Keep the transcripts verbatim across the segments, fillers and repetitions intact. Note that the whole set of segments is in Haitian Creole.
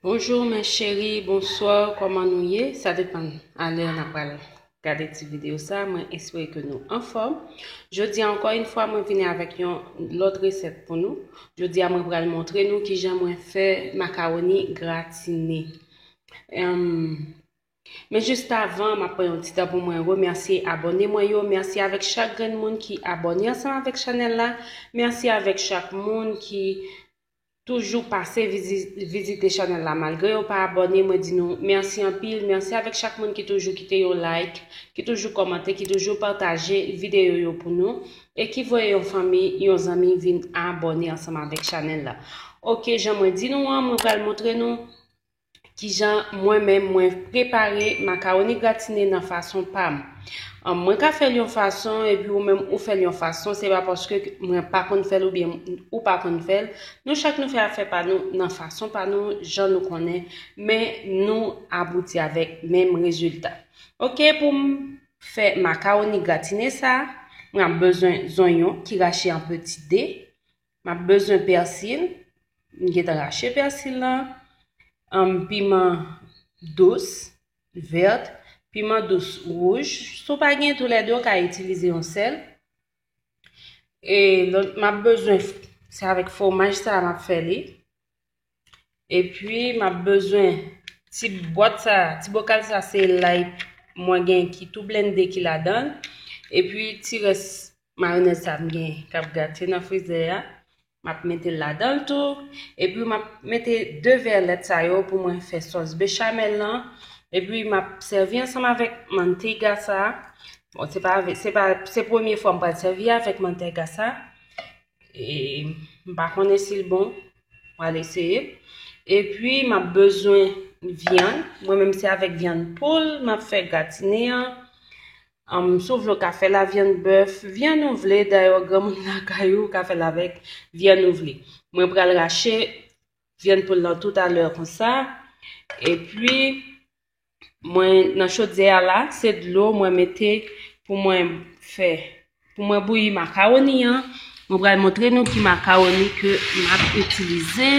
Bonjou mes chéris, bonswa, kòman nou ye? Sa depann a lè n ap pral gade ti videyo sa, mwen espere ke nou anfòm. Jodi a, ankò yon fwa, mwen vini avèk yon lòt resèt pou nou. Jodi a, mwen pral montre nou kijan mwen fè makawoni gratine. Em, men jis avan, m ap pran yon ti tan pou mwen remèsye abòne mwen yo. Mèsi avèk chak grenn moun ki abòne ansanm avèk chanèl la. Mèsi avèk chak moun ki toujou pase vizi-, vizite chanèl la. Malgre yo pa abòne, mwen di nou mèsi anpil. Mèsi avèk chak moun ki toujou kite yon like, ki toujou kòmante, ki toujou pataje videyo yo pou nou, e ki voye yon fanmi, yon zanmi vin abòne ansanm avèk chanèl la. Oke, jan mwen di nou an, mwen pral montre nou kijan mwen menm mwen prepare makawoni gratine nan fason pa m. An, mwen ka fè l yon fason, epi ou menm ou fè l yon fason, se pa paske mwen pa konn fè l oubyen ou pa konn fè l. Nou chak nou fè afè pa nou nan fason pa nou, jan nou konnen, men nou abouti avèk menm rezilta. Oke, pou m fè makawoni gratine sa, mwen ap bezwen zonyon ki rache an peti de, m ap bezwen pèsil, m gentan rache pèsil lan, anm, piman dous vèt, piman dous wouj. Si w pa gen toulède, w ka itilize yon sèl. E lòt, m ap bezwen, se avèk fwomaj sa a m ap fè li. Epi, m ap bezwen ti bwat sa, ti bokal sa, se lay mwen gen ki tou blende ki ladan l. Epi, ti rès mayonèz sa m gen k ap gate nan frizè a. M ap mete l ladan l tou. Epi, m ap mete de vè lèt sa yo pou mwen fè sòs bechamel lan. Epi, m ap sèvi ansanm avèk mantega sa. Bon, se pa, se pa, se premye fwa m pral sèvi avèk mantega sa. E, m pa konnen si l bon. M pral eseye. Epi, m ap bezwen vyann. Mwen menm, se avèk vyann poul m ap fè gratine an. Anm, si w vle, w ka fè l a vyann bèf, vyann ou vle. Dayè, granmoun lakay ou ka fè l avèk vyann ou vle. Mwen pral rache vyann poul lan toutalè konsa. Epi, mwen, nan chodyè a la, se dlo mwen mete pou mwen fè, pou mwen bouyi makawoni an. Mwen pral montre nou ki makawoni ke m ap itilize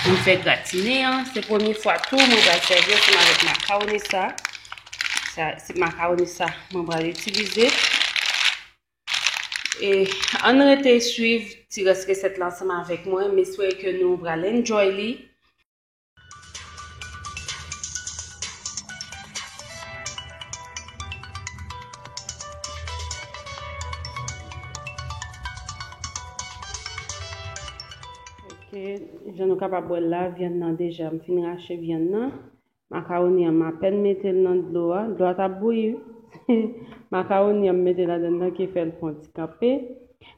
pou m fè gratine an. Se premye fwa tou mwen pral sèvi ansanm avèk makawoni sa. Sa, se makawoni sa mwen pral itilize. E ann rete swiv ti rès resèt la ansanm avèk mwen. M espere ke nou pral enjoy li. Ok, jan nou kapab wè l la, vyann nan deja, m fin rache vyann nan. Makawoni an, m apèn mete l nan dlo a. Dlo a t ap bouyi. Makawoni an, m mete ladan nan ki fè l fè yon ti kanpe.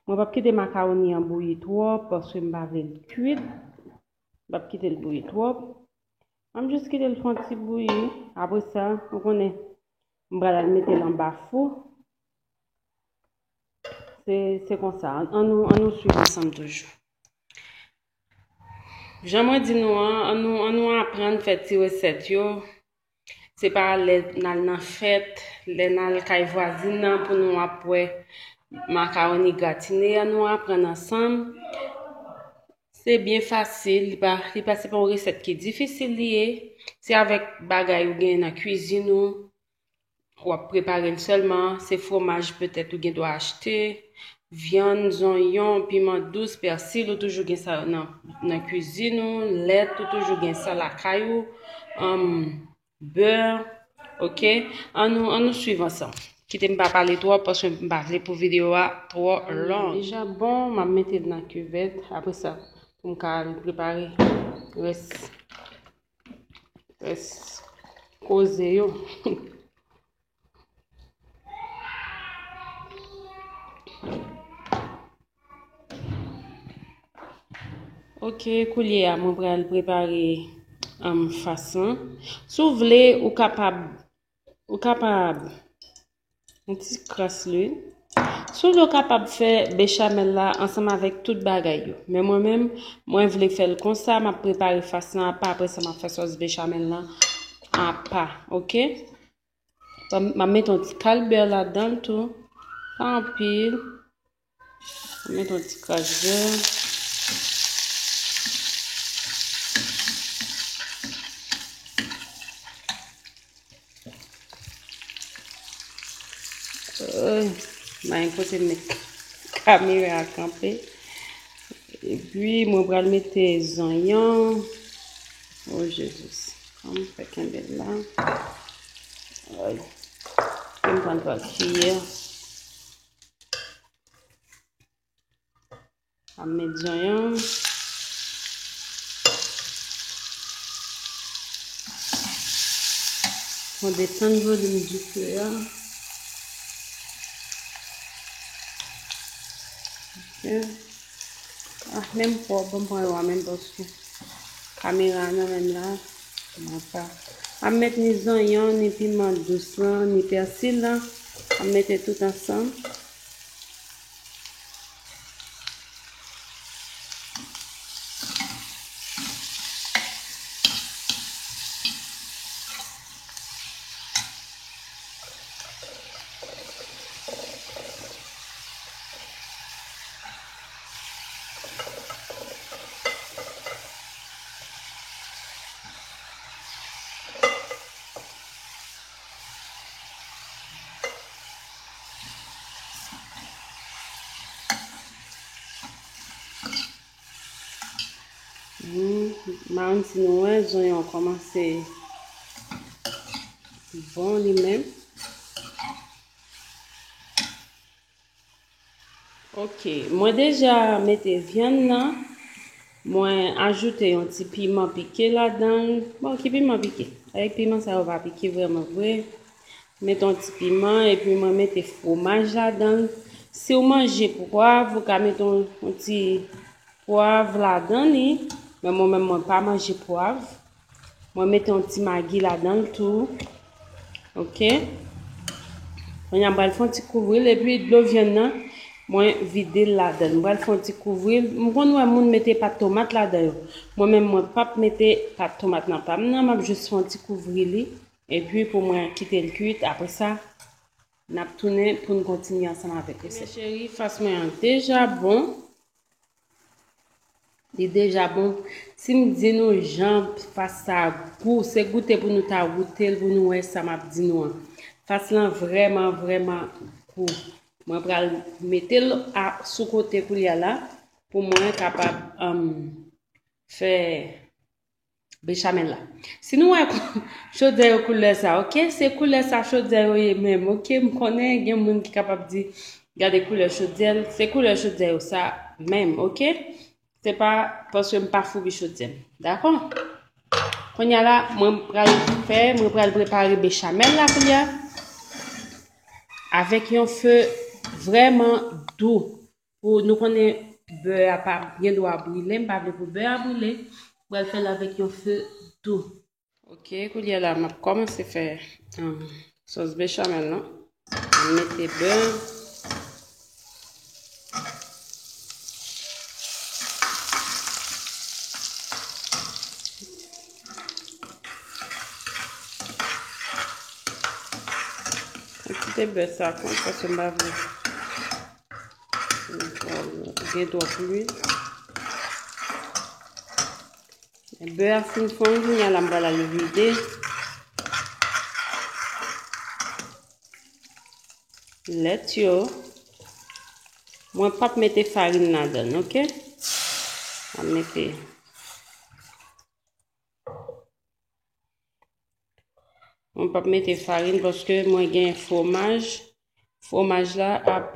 Mwen p ap kite makawoni an bouyi twòp, paske m pa vle l kuit. M p ap kite l bouyi twòp. M ap jis kite l fè yon ti bouyi. Apre sa, ou konnen, m pral al mete l anba fou. Se, se konsa. An nou, an nou swiv ansanm toujou. Jan mwen di nou an, an nou, an nou aprann fè ti resèt yo. Se pa lè n al nan fèt, lè n al kay vwazin nan pou nou ap wè makawoni gratine an, nou aprann ansanm. Se byen fasil, li pa, li pa, se pa yon resèt ki difisil li ye. Se avèk bagay ou gen nan kwizin ou, w ap prepare l sèlman. Se fwomaj petèt ou gen dwa achte, vyann, zonyon, piman dous, pèsi, ou toujou gen sa nan, nan kwizin ou, lèt, ou toujou gen sa lakay ou, anm, bè, oke? An nou, an nou swiv ansanm. Kite m pa pale twòp, paske m pa vle pou videyo a twò long. Deja bon, m ap mete l nan kivèt. Apre sa, pou m ka al prepare rès, rès koze yo. Ok, koulye a, mwen pral prepare, um, fas lan. Si w vle, ou kapab, ou kapab, yon ti kras lwil. Si w vle, ou kapab fè bechamel la ansanm avèk tout bagay yo. Men mwen menm, mwen vle fè l konsa, m ap prepare fas lan apa, apre sa m ap fè sòs bechamel lan apa, ok? M ap mete yon ti kal bè ladan l tou. Pa anpil. M ap mete yon ti kras bè. Ay, m pa gen kote m met kamera a kanpe. Epi, mwen pral mete zonyon. Oh, Jezi. Kòman m fè kenbe l la? Ay. Epi, m pral pran kiyè. A met zonyon. Fò desann volim dife a. Ok. Ah, menm fò, ban m pran yo a menm paske kamera nan menm la. Mwen pa. A met ni zonyon, ni piman dous lan, ni pèsi lan. A mete tout ansanm. Hmm, m pa konn si nou wè, zonyon an kòmanse bon li menm. Ok, mwen deja mete vyann nan. Mwen ajoute yon ti piman pike ladan l. Bon, ki piman pike? Avèk piman sa yo pa pike vrèman vre. Mete yon ti piman, epi mwen mete fwomaj ladan l. Si w manje pwav, ou ka mete yon, yon ti pwav ladan li. Men mwen menm, mwen pa manje pwav. Mwen mete yon ti magi ladan l tou. Ok. Kounye a, m pral fè yon ti kouvri l, epi dlo vyann nan, mwen vide l ladan l. M pral fè yon ti kouvri l. M konn wè moun mete pat tomat ladan yo. Mwen menm, mwen p ap mete pat tomat nan pa m nan. M ap jis fè yon ti kouvri li. Epi pou mwen kite l kuit. Apre sa, n ap tounen pou n kontinye ansanm avèk resèt. Mes chéris, fas mwen an deja bon. Li deja bon. Si m di nou jan fas sa a gou, se goute pou nou ta goute l, pou nou wè sa m ap di nou an. Fas lan vrèman, vrèman gou. Mwen pral mete l a, sou kote koulye a la, pou mwen kapab, um, fè bechamel la. Si nou wè kou-, chodyè yo koulè sa, ok? Se koulè sa chodyè yo ye menm, ok? M konnen gen moun ki kapab di, "Gade koulè chodyè l," se koulè chodyè yo sa menm, ok? Se pa paske m pa foubi chodyè m. Dakò? Kounye a la, mwen pral fè, mwen pral prepare bechamel la kounye a. Avèk yon fe vrèman dou. Pou nou konnen bè a pa gen dwa brile, m pa vle pou bè a brile. M pral fè l avèk yon fe dou. Ok, koulye a la, m ap kòmanse fè, um, sòs bechamel lan. M mete bè. M kite bè sa konn paske m pa vle gen twòp lwil. Bè a fin fonn, kounye a la m pral al vide lèt yo. Mwen p ap mete farin ladan l, ok? M ap mete Mwen p ap mete farin paske mwen gen fwomaj. Fwomaj la ap,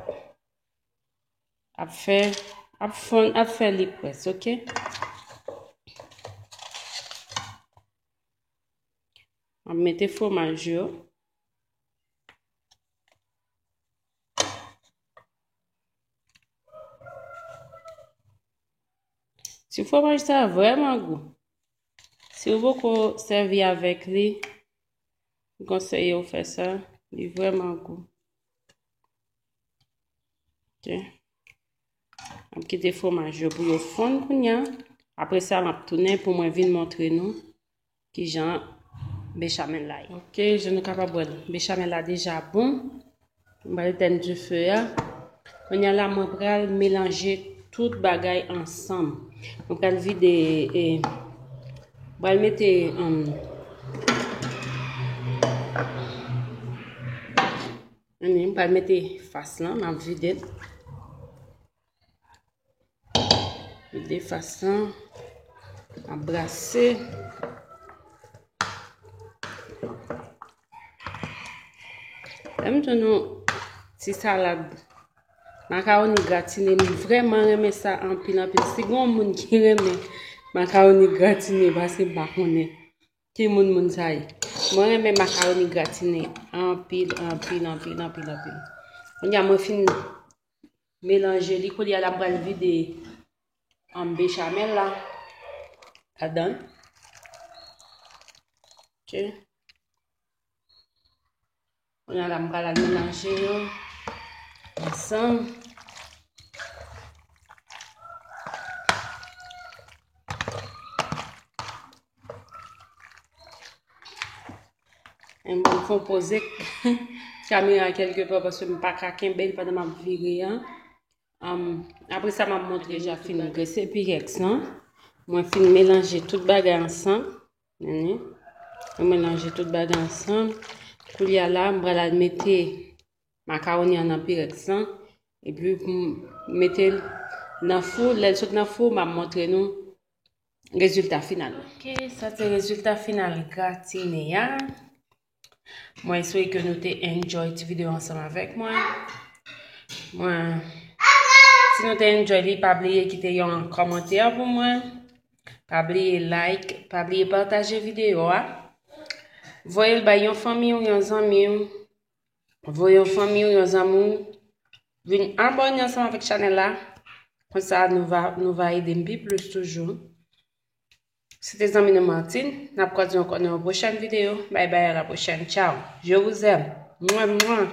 ap fè, ap fonn, ap fè li près, ok? M ap mete fwomaj yo. Ti fwomaj sa vrèman gou. Si w poko sèvi avèk li, m konseye w fè sa. Li vrèman gou. Ok. M ap kite fwomaj yo pou yo fonn kounye a. Apre sa, m ap tounen pou mwen vin montre nou kijan bechamel la ye. Ok, jan nou kapab wè l, bechamel la deja bon. M pral etèn dife a. Kounye a la, mwen pral melanje tout bagay ansanm. Mwen pral vide, e, mwen pral mete, um, Ann, m pral mete fas lan, m ap vide l. Vide fas lan, m ap brase. Lè m di nou ti salad makawoni gratine, m vrèman renmen sa anpil, anpil. Si gon moun ki renmen makawoni gratine, pase m pa konnen ki moun moun sa ye. Mwen renmen makawoni gratine anpil, anpil, anpil, anpil, anpil. Kounye a mwen fin melanje li, kounye a la m pral vide, um, bechamel la ladan. Ok. Kounye a la m pral al melanje yo ansanm. M bon fon poze kamera kèlke pa paske m pa ka kenbe l pandan m ap vire an. Um, apre sa, m ap montre deja fin grese pirèks lan. Mwen fin melanje tout bagay ansanm. Mwen melanje tout bagay ansanm. Koulye a la, m pral al mete makawoni an nan pirèks lan. Epi pou m mete l nan fou, lè l sot nan fou, m ap montre nou rezilta final. Ok, sa se rezilta final gratine a. Mwen espere ke nou te enjoy ti videyo ansanm avèk mwen. Mwen, si nou te enjoy li, pa bliye kite yon kòmantè pou mwen. Pa bliye like, pa bliye pataje videyo a. Voye l bay yon fanmi w, yon zanmi w. Voye yon fanmi w, yon zanmi w. Vin abòne ansanm avèk chanèl la. Konsa nou va, nou va ede m pi plis toujou. Se te zanmi nou Martine. N ap kwaze ankò nan yon pwochèn videyo. Bye bye, à la prochaine. Ciao. Je vous aime. Mwen, mwen.